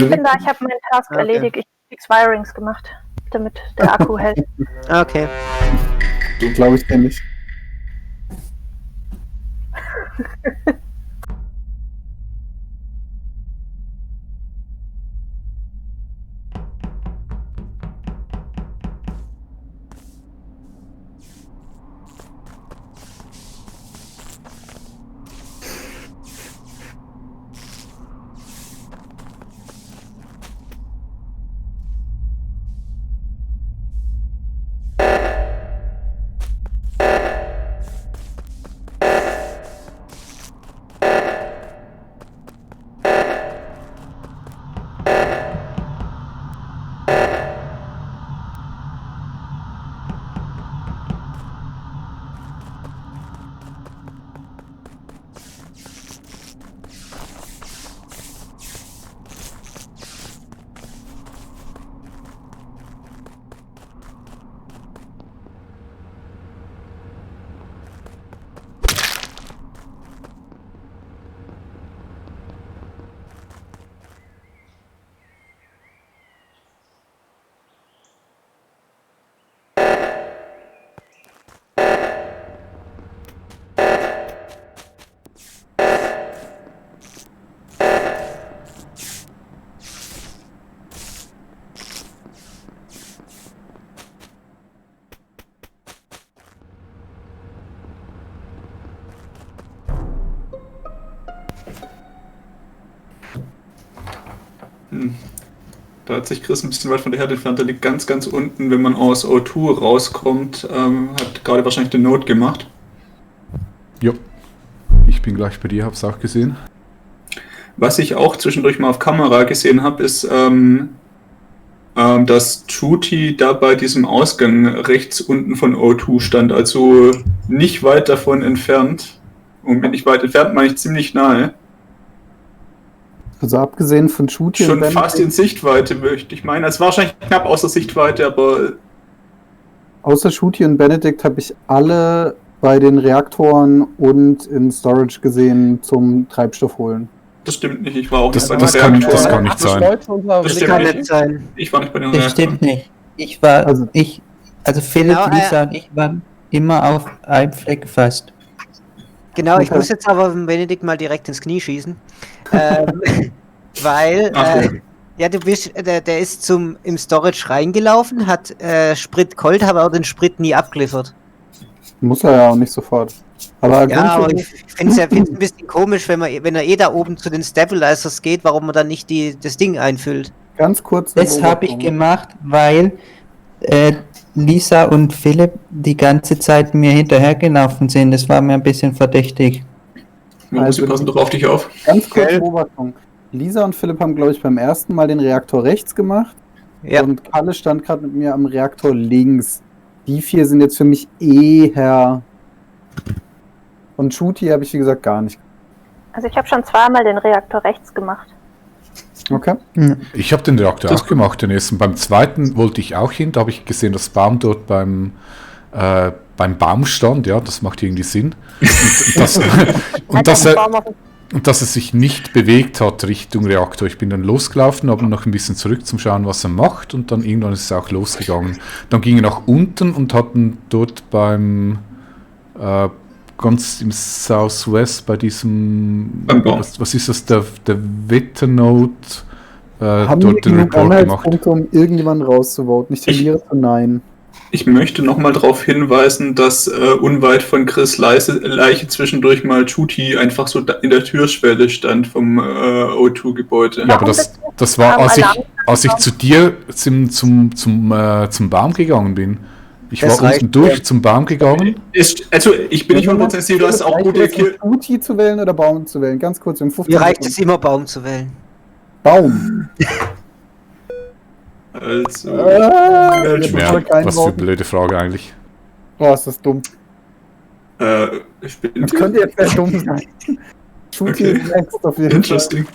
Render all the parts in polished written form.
bin da, ich habe meinen Task erledigt. Ich habe Fix Wirings gemacht, damit der Akku hält. Okay. So glaube ich den nicht. Da hat sich Chris ein bisschen weit von der Herde entfernt. Der liegt ganz, ganz unten, wenn man aus O2 rauskommt. Hat gerade wahrscheinlich den Note gemacht. Jo. Ich bin gleich bei dir, hab's auch gesehen. Was ich auch zwischendurch mal auf Kamera gesehen habe, ist, dass Juti da bei diesem Ausgang rechts unten von O2 stand. Also nicht weit davon entfernt. Und mit nicht weit entfernt meine ich ziemlich nahe. Also abgesehen von Shooty Schon fast in Sichtweite, möchte ich meinen. Es war wahrscheinlich knapp außer Sichtweite, aber... Außer Shooty und Benedict habe ich alle bei den Reaktoren und in Storage gesehen zum Treibstoff holen. Das stimmt nicht, ich war auch Das nicht bei den kann Reaktoren. nicht sein. Das kann stimmt nicht sein. Ich war nicht bei den Das Reaktoren. stimmt nicht. Ich war, Also- also Philipp, Ja, Lisa und ich waren immer auf einem Fleck fast. Genau, ich Okay. muss jetzt aber Benedikt mal direkt ins Knie schießen. Weil, Ach, ja, du bist, der ist im Storage reingelaufen, hat Sprit geholt, aber auch den Sprit nie abgeliefert. Muss er ja auch nicht sofort. Aber Ja, aber grundsätzlich, ich finde es ein bisschen komisch, wenn er eh da oben zu den Stabilizers geht, warum man dann nicht das Ding einfüllt. ganz kurz. Das habe ich gemacht, weil Lisa und Philipp die ganze Zeit mir hinterhergelaufen sind. Das war mir ein bisschen verdächtig. Sie passen doch auf dich auf. Ganz kurz Gell? Beobachtung. Lisa und Philipp haben, glaube ich, beim ersten Mal den Reaktor rechts gemacht. Ja. Und Kalle stand gerade mit mir am Reaktor links. Die vier sind jetzt für mich eher. Und Shooty habe ich, wie gesagt, gar nicht. Also ich habe schon zweimal den Reaktor rechts gemacht. Okay. Ich habe den Reaktor auch gemacht, den ersten. Beim zweiten wollte ich auch hin, da habe ich gesehen, dass Baum dort beim Baum stand, ja, das macht irgendwie Sinn. Und dass er sich nicht bewegt hat Richtung Reaktor. Ich bin dann losgelaufen, aber noch ein bisschen zurück zum Schauen, was er macht, und dann irgendwann ist es auch losgegangen. Dann ging er nach unten und hatten dort ganz im Southwest bei diesem, was ist das, der Wetternote, Haben wir dort den genug Report gemacht. Anhaltspunkte, um irgendwann rauszuvoten? Ich tendiere zu nein. Ich möchte nochmal darauf hinweisen, dass unweit von Chris Leiche zwischendurch mal Juti einfach so in der Türschwelle stand vom O2-Gebäude. Ja, aber das war, als ich zu dir zum Baum gegangen bin. Ich Das war reicht, unten durch ja. zum Baum gegangen. Also, ich bin nicht 100% sicher, du hast auch gute Kill. Shooty zu wählen oder Baum zu wählen? Ganz kurz, im 15 Mir reicht es immer, Baum zu wählen. Baum. Also, Jetzt Ja, aber kein was für eine Baum. blöde Frage eigentlich. Oh, ist das dumm. ich bin Das könnte jetzt sehr dumm sein. Shooty Okay. ist next auf jeden Fall. interesting.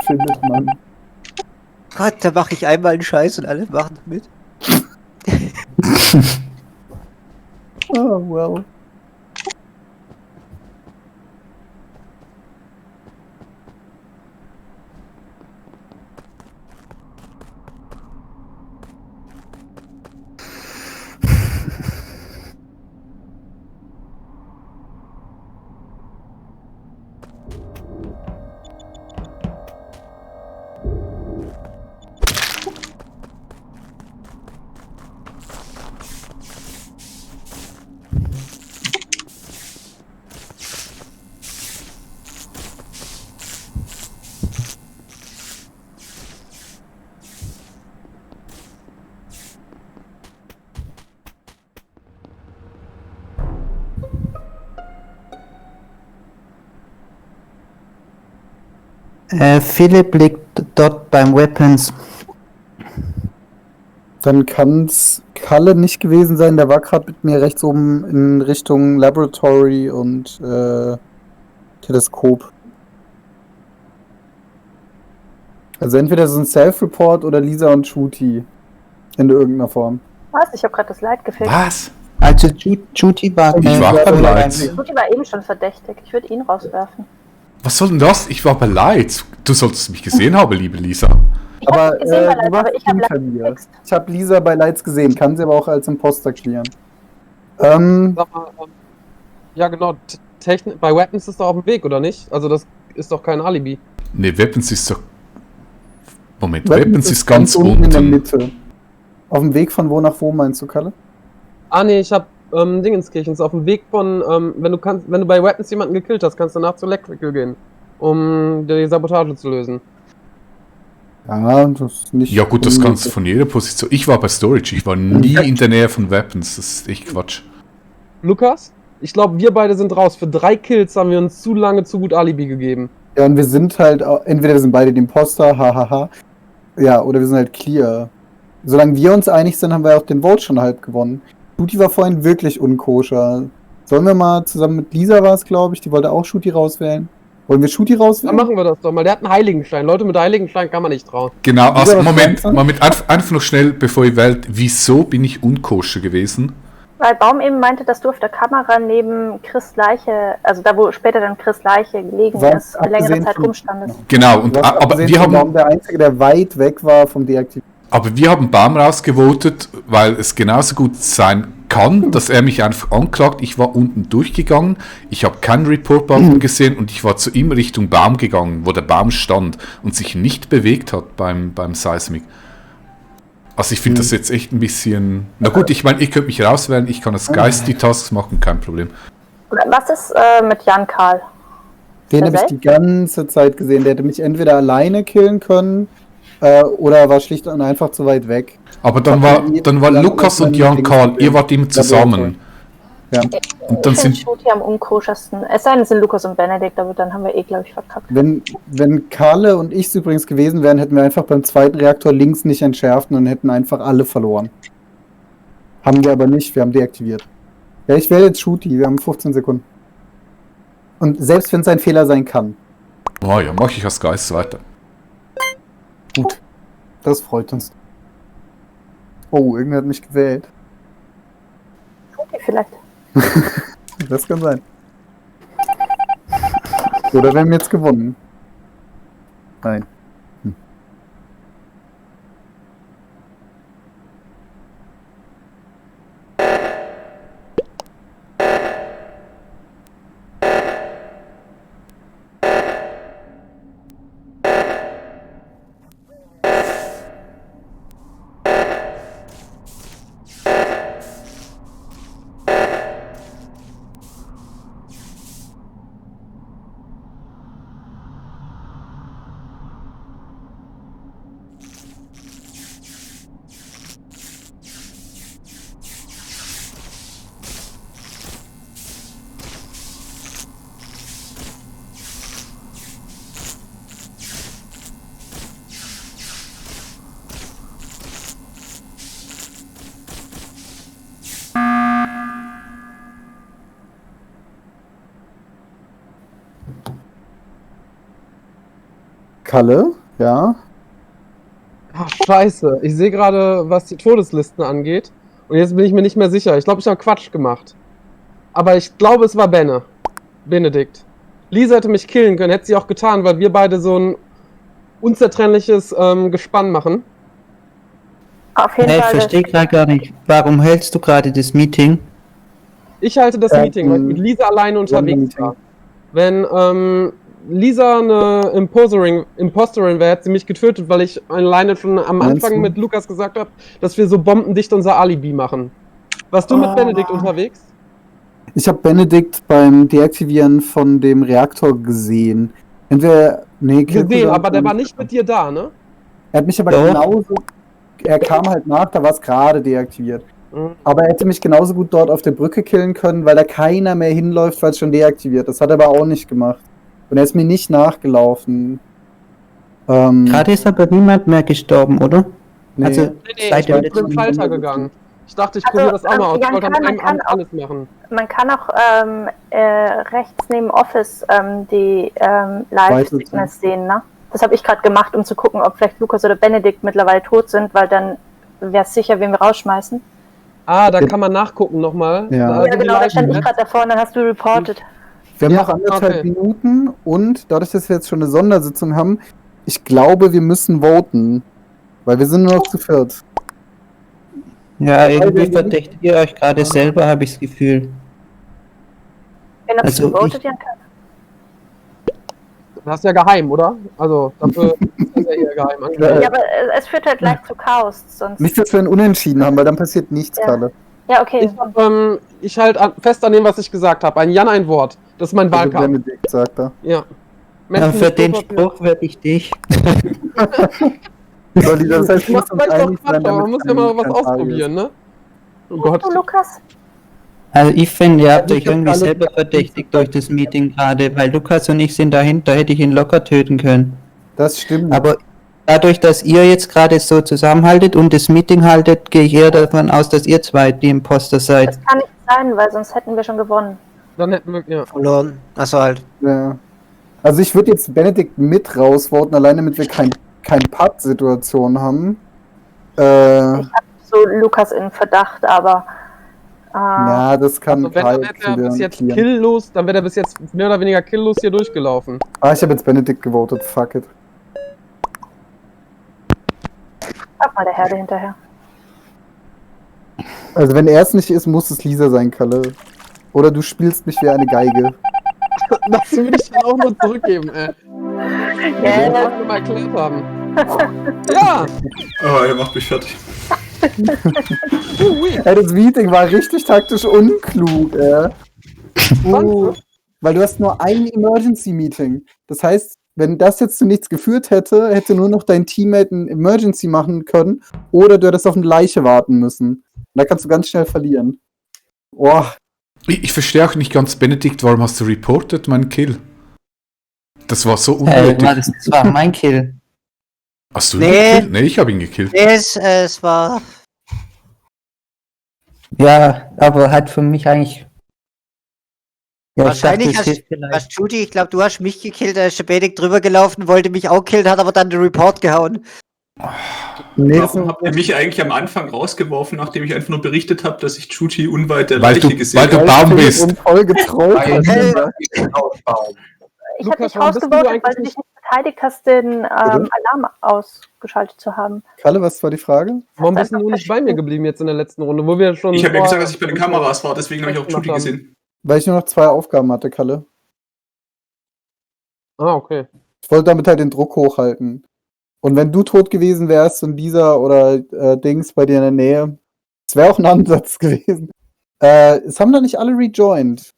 Findet man. Gott, da mache ich einmal einen Scheiß und alle machen mit. Oh, well. Philipp liegt dort beim Weapons. Dann kann es Kalle nicht gewesen sein, der war gerade mit mir rechts oben in Richtung Laboratory und Teleskop. Also entweder so ein Self-Report oder Lisa und Shooty. In irgendeiner Form. Was? Ich habe gerade das Light gefilmt. Was? Also Judy war... Ich war beim Lights. Shooty war eben schon verdächtig. Ich würde ihn rauswerfen. Was soll denn das? Ich war bei Lights. Du solltest mich gesehen haben, liebe Lisa. Ich habe ihn gesehen bei Lights, aber ich habe hinter Lights mir. gefixt. Ich habe Lisa bei Lights gesehen, kann sie aber auch als Imposter clearen. Sag mal, ja genau, bei Weapons ist doch auf dem Weg, oder nicht? Also das ist doch kein Alibi. Ne, Weapons ist doch... Moment, Weapons ist ganz unten in der unten. Mitte. Auf dem Weg von wo nach wo meinst du, Kalle? Ah nee, ich hab Dingenskirchens auf dem Weg von, wenn du bei Weapons jemanden gekillt hast, kannst du danach zu Electrical gehen, um die Sabotage zu lösen. Ja, das ist nicht... Ja gut, das kannst du von jeder Position. Ich war bei Storage, ich war nie in der Nähe von Weapons. Das ist echt Quatsch. Lukas, ich glaube, wir beide sind raus. Für 3 Kills haben wir uns zu lange zu gut Alibi gegeben. Ja, und wir sind halt, entweder wir sind beide die Imposter, hahaha. Ja, oder wir sind halt clear. Solange wir uns einig sind, haben wir auch den Vote schon halb gewonnen. Shooty war vorhin wirklich unkoscher. Sollen wir mal zusammen mit Lisa war es, glaube ich, die wollte auch Shooty rauswählen. Wollen wir Shooty Dann rauswählen? machen wir das doch mal. Der hat einen Heiligenstein. Leute mit Heiligenstein kann man nicht trauen. Genau, also was Moment, meinst du? einfach noch schnell, bevor ihr wählt, wieso bin ich unkoscher gewesen? Weil Baum eben meinte, dass du auf der Kamera neben Chris Leiche, also da wo später dann Chris Leiche gelegen Was ist, längere abgesehen Zeit von- rumstandest. Genau, und, Du hast aber abgesehen wir von haben... Baum der Einzige, der weit weg war vom Deaktivieren. Aber wir haben Baum rausgevotet, weil es genauso gut sein kann, dass er mich einfach anklagt. Ich war unten durchgegangen, ich habe keinen Report-Button gesehen und ich war zu ihm Richtung Baum gegangen, wo der Baum stand und sich nicht bewegt hat beim Seismic. Also ich finde das jetzt echt ein bisschen... Na gut, ich meine, ich könnte mich rauswählen, ich kann als Geist die Tasks machen, kein Problem. Was ist mit Jan Karl? Den Der habe ich selbst? die ganze Zeit gesehen. Der hätte mich entweder alleine killen können oder war schlicht und einfach zu weit weg. Aber dann war Lukas und Jan Karl, ihr wart immer zusammen. Ja. Und dann Ich finde sind... Shooty am unkoschersten. Es sei denn, es sind Lukas und Benedikt, aber dann haben wir glaube ich, verkackt. Wenn Karle und ich übrigens gewesen wären, hätten wir einfach beim zweiten Reaktor links nicht entschärft und hätten einfach alle verloren. Haben wir aber nicht, wir haben deaktiviert. Ja, ich wähle jetzt Shooty, wir haben 15 Sekunden. Und selbst wenn es ein Fehler sein kann, Oh ja, mache ich als Geist weiter. gut, das freut uns. Oh, irgendwer hat mich gewählt. Shooty vielleicht. Das kann sein. Oder wir haben jetzt gewonnen. Nein. Kalle, ja. Ach, scheiße. Ich sehe gerade, was die Todeslisten angeht. Und jetzt bin ich mir nicht mehr sicher. Ich glaube, ich habe Quatsch gemacht. Aber ich glaube, es war Benedikt. Lisa hätte mich killen können, hätte sie auch getan, weil wir beide so ein unzertrennliches Gespann machen. Auf jeden Hey, ich Fall. verstehe gerade gar nicht. Warum hältst du gerade das Meeting? Ich halte das Meeting, weil ich mit Lisa alleine unterwegs Meeting. war. Wenn Lisa eine Imposterin wäre, hätte sie mich getötet, weil ich alleine schon am Meinst Anfang du? mit Lukas gesagt habe, dass wir so bombendicht unser Alibi machen. Warst du mit Benedikt unterwegs? Ich habe Benedikt beim Deaktivieren von dem Reaktor gesehen. Entweder. Nee, Gesehen, aber der war nicht mit dir da, ne? Er hat mich aber Doch. genauso. Er kam halt nach, da war es gerade deaktiviert. Mhm. Aber er hätte mich genauso gut dort auf der Brücke killen können, weil da keiner mehr hinläuft, weil es schon deaktiviert ist. Das hat er aber auch nicht gemacht. Und er ist mir nicht nachgelaufen. Gerade ist aber niemand mehr gestorben, oder? nee. Also, Nee, seit ich dem bin zum letzten Schalter gegangen. Ich dachte, ich Also, probiere das auch mal aus. Ich Jan, wollte an man einem kann Abend auch- alles machen. Man kann auch rechts neben Office die Weiter Live-Signals sehen, ne? Das habe ich gerade gemacht, um zu gucken, ob vielleicht Lukas oder Benedikt mittlerweile tot sind, weil dann wäre es sicher, wen wir rausschmeißen. Ah, da kann man nachgucken nochmal. Ja. Da Ja, sind die genau, da stand ich Live-Chats. gerade davor und dann hast du reported. Wir haben Ja, noch anderthalb okay. Minuten und dadurch, dass wir jetzt schon eine Sondersitzung haben, ich glaube, wir müssen voten. Weil wir sind nur noch zu viert. Ja, irgendwie verdächtigt ihr euch gerade selber, habe ich das Gefühl. Wen hast Also du gevotet, Janka? Das ist ja geheim, oder? Also, dafür ist das ja eher geheim angelegt. Ja, aber es führt halt gleich zu Chaos, sonst. Nicht, dass wir ein Unentschieden haben, weil dann passiert nichts, Ja. Kalle. Ja, okay. Ich halte fest an dem, was ich gesagt habe. Ein Jan, ein Wort. Das ist mein Also Wahlkampf. Benedikt sagt er. Ja. Ja, Menschen für mit den Klopapier. Spruch würde ich dich. Solli, das heißt, wir Macht müssen uns vielleicht doch einig Quatsch, sein, aber man damit muss ja mal was kein Frage ausprobieren, ne? Oh Gott. Du, Lukas? Also ich finde, ihr habt Also euch ich hab irgendwie alle- selber verdächtigt durch das Meeting gerade, weil Lukas und ich sind dahinter, hätte ich ihn locker töten können. Das stimmt. Aber dadurch, dass ihr jetzt gerade so zusammenhaltet und das Meeting haltet, gehe ich eher davon aus, dass ihr zwei die Imposter seid. Das kann nicht sein, weil sonst hätten wir schon gewonnen. Dann hätten wir, ja. Verloren. Achso, halt. Ja. Also ich würde jetzt Benedikt mit rausvoten, allein damit wir kein Putt-Situation haben. So Lukas in Verdacht, aber Ja, das kann Also wenn, Kai dann wäre er bis jetzt klären. killlos, dann wäre er bis jetzt mehr oder weniger killlos hier durchgelaufen. Ah, ich habe jetzt Benedikt gewotet, fuck it. sag mal der Herde hinterher. Also wenn er es nicht ist, muss es Lisa sein, Kalle. Oder du spielst mich wie eine Geige. Das würde ich dann auch nur zurückgeben, ey. Ja, Das wir mal erklärt haben. Ja! Oh, er macht mich fertig. Ey, das Meeting war richtig taktisch unklug, weil du hast nur ein Emergency-Meeting. Das heißt, wenn das jetzt zu nichts geführt hätte, hätte nur noch dein Teammate ein Emergency machen können oder du hättest auf eine Leiche warten müssen. Und da kannst du ganz schnell verlieren. Boah, Ich verstehe auch nicht ganz, Benedikt, warum hast du reported meinen Kill? Das war so Hey, unnötig. das war mein Kill. Hast du ihn Nee. gekillt? Nee, ich habe ihn gekillt. Nee, es war. Ja, aber hat für mich eigentlich. Ja, Wahrscheinlich ich dachte, es hast, hilft vielleicht. hast Judy, ich glaube, du hast mich gekillt, da ist der Benedikt drüber gelaufen, wollte mich auch killen, hat aber dann den Report gehauen. nee, das Warum habt ihr mich eigentlich am Anfang rausgeworfen, nachdem ich einfach nur berichtet habe, dass ich Chuchi unweit der Weil Leiche du- gesehen weil du habe? Baum bist. Und voll getrollt. Weil- hat. Ich habe Lukas, dich warum bist du rausgevotet, weil eigentlich du dich nicht beteiligt hast, den Alarm ausgeschaltet zu haben. Kalle, was war die Frage? Warum bist du nicht bei mir geblieben jetzt in der letzten Runde, wo wir schon. Ich habe ja vorher- gesagt, dass ich bei den Kameras war, deswegen habe ich auch gemacht Chuchi haben. gesehen. Weil ich nur noch 2 Aufgaben hatte, Kalle. Ah, okay. Ich wollte damit halt den Druck hochhalten. Und wenn du tot gewesen wärst und dieser oder Dings bei dir in der Nähe, das wäre auch ein Ansatz gewesen. Es haben da nicht alle rejoined.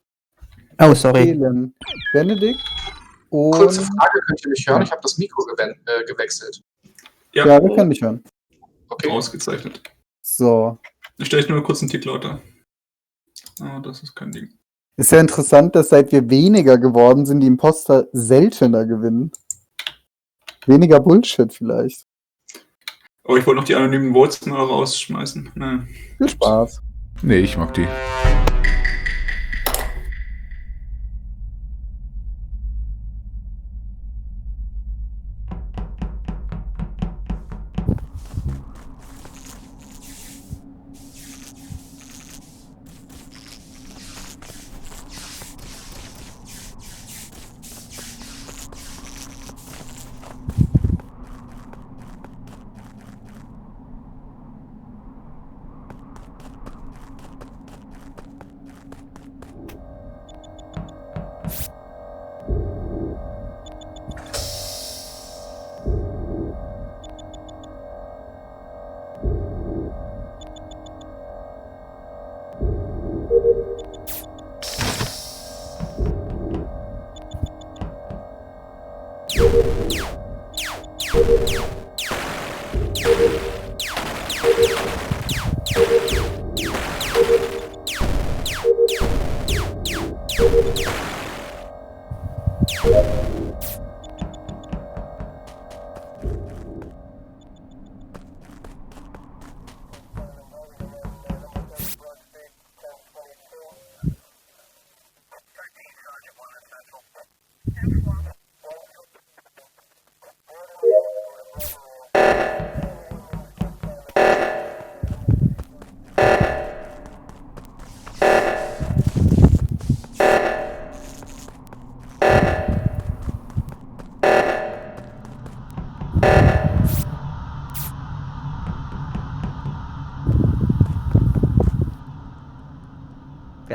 Oh, sorry. Fehlen Benedikt und... Kurze Frage, könnt ihr mich hören? Ich habe das Mikro gewechselt. Ja, Ja, wir können dich hören. Okay. ausgezeichnet. So. Dann stelle ich nur kurz einen Tick lauter. Ah, das ist kein Ding. Ist ja interessant, dass seit wir weniger geworden sind, die Imposter seltener gewinnen. Weniger Bullshit vielleicht. Aber ich wollte noch die anonymen Votes mal rausschmeißen. Naja. Viel Spaß. Nee, ich mag die.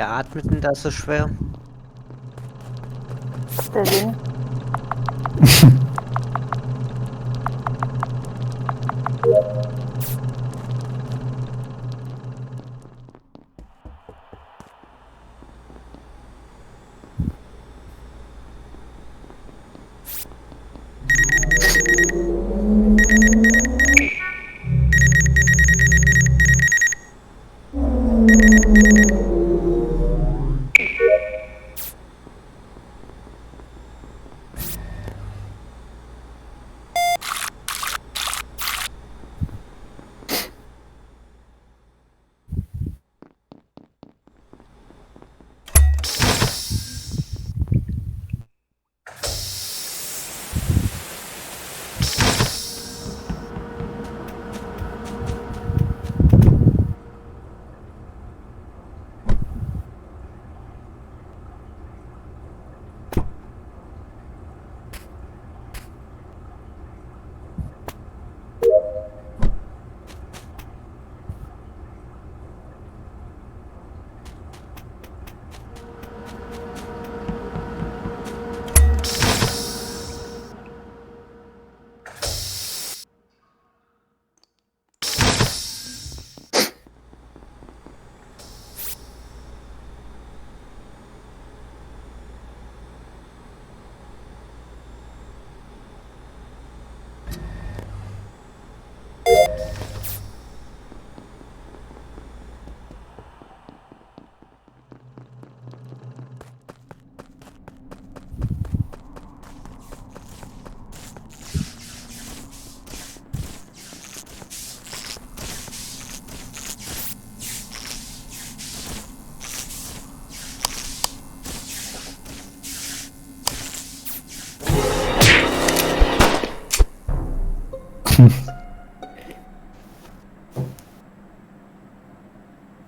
Wer atmet denn da so schwer? Der Lin.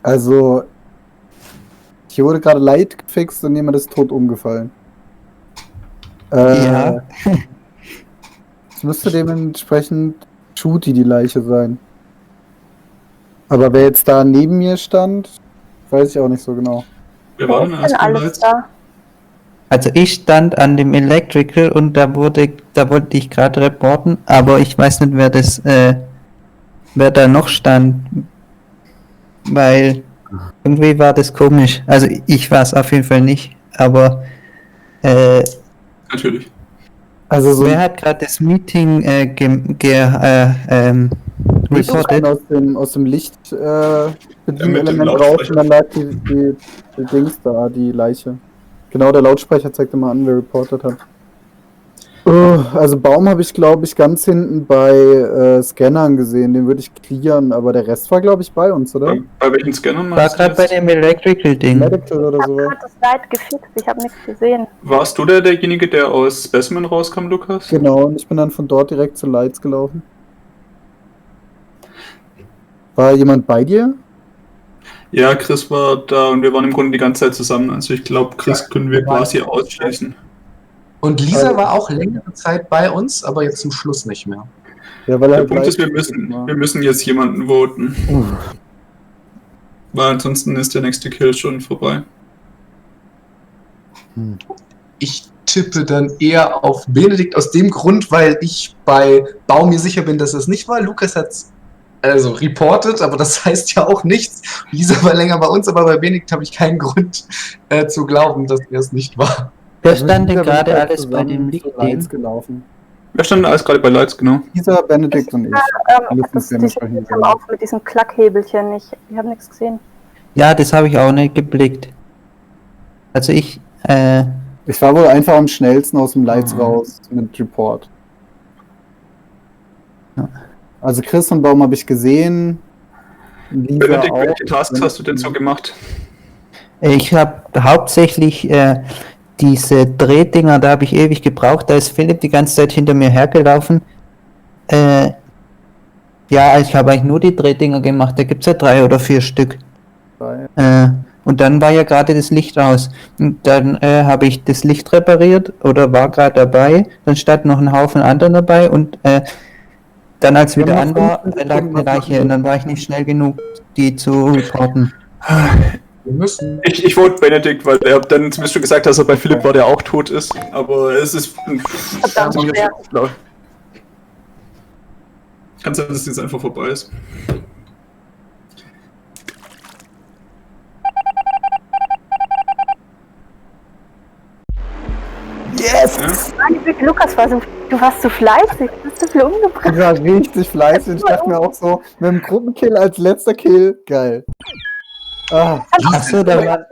Also, hier wurde gerade Light gefixt und jemand ist tot umgefallen. Ja. Es müsste dementsprechend Shooty die Leiche sein. Aber wer jetzt da neben mir stand, weiß ich auch nicht so genau. Wir waren Ist erst denn alles bereits. da? Also ich stand an dem Electrical und da wollte ich gerade reporten, aber ich weiß nicht, wer da noch stand. Weil irgendwie war das komisch. Also ich war es auf jeden Fall nicht, aber Natürlich. Also so wer hat gerade das Meeting reported? aus dem Licht mit dem Bedienelement raus Lautsprecher. und dann lag die Dings da, die Leiche. Genau, der Lautsprecher zeigt immer an, wer reportet hat. Also Baum habe ich, glaube ich, ganz hinten bei Scannern gesehen. Den würde ich clearen, aber der Rest war, glaube ich, bei uns, oder? Bei welchen Scannern War meinst du gerade bei jetzt? dem Electrical-Ding. Medical oder Ich habe so. gerade das Light gefixt, ich habe nichts gesehen. Warst du derjenige, der aus Specimen rauskam, Lukas? Genau, und ich bin dann von dort direkt zu Lights gelaufen. War jemand bei dir? Ja, Chris war da und wir waren im Grunde die ganze Zeit zusammen. Also ich glaube, Chris können wir quasi ausschließen. Und Lisa war auch längere Zeit bei uns, aber jetzt zum Schluss nicht mehr. Ja, weil Der halt Punkt ist, Lights wir müssen jetzt jemanden voten. Weil ansonsten ist der nächste Kill schon vorbei. Ich tippe dann eher auf Benedikt aus dem Grund, weil ich bei Baum mir sicher bin, dass es nicht war. Lukas hat's also reported, aber das heißt ja auch nichts. Lisa war länger bei uns, aber bei Benedikt habe ich keinen Grund zu glauben, dass er es nicht war. Wer Also stand denn Lisa, wir sind gerade halt alles bei zusammen dem zu Lichtding? Lights gelaufen. Wer stand alles gerade bei Lights, genau? Lisa, Benedikt und ich. Müssen Das, wir dementsprechend die haben sagen. auf mit diesem Klackhebelchen. Ich habe nichts gesehen. Ja, das habe ich auch nicht geblickt. Also ich Ich war wohl einfach am schnellsten aus dem Lights raus mit Report. Ja. Also Chris und Baum habe ich gesehen. Lisa Benedikt, auch. welche Tasks hast du denn so gemacht? Ich habe hauptsächlich diese Drehdinger, da habe ich ewig gebraucht, da ist Philipp die ganze Zeit hinter mir hergelaufen. Ja, ich habe eigentlich nur die Drehdinger gemacht, da gibt es ja 3 oder 4 Stück. Und dann war ja gerade das Licht aus. Und dann habe ich das Licht repariert oder war gerade dabei, dann stand noch ein Haufen anderen dabei und dann als Wir wieder haben an war, 15 lag Sekunden eine was Leiche machen und dann war ich nicht schnell genug, die zu reporten. Wir müssen. Ich vote Benedikt, weil er dann zumindest schon gesagt hat, dass er bei Philipp war, der auch tot ist. Aber es ist. Verdammt schwer. Kann sein, dass es jetzt einfach vorbei ist. Yes! Lukas, du warst so fleißig, du hast so viel umgebracht. Ich war richtig fleißig. Ich dachte mir auch so, mit dem Gruppenkill als letzter Kill, geil. Ah. Achso, da war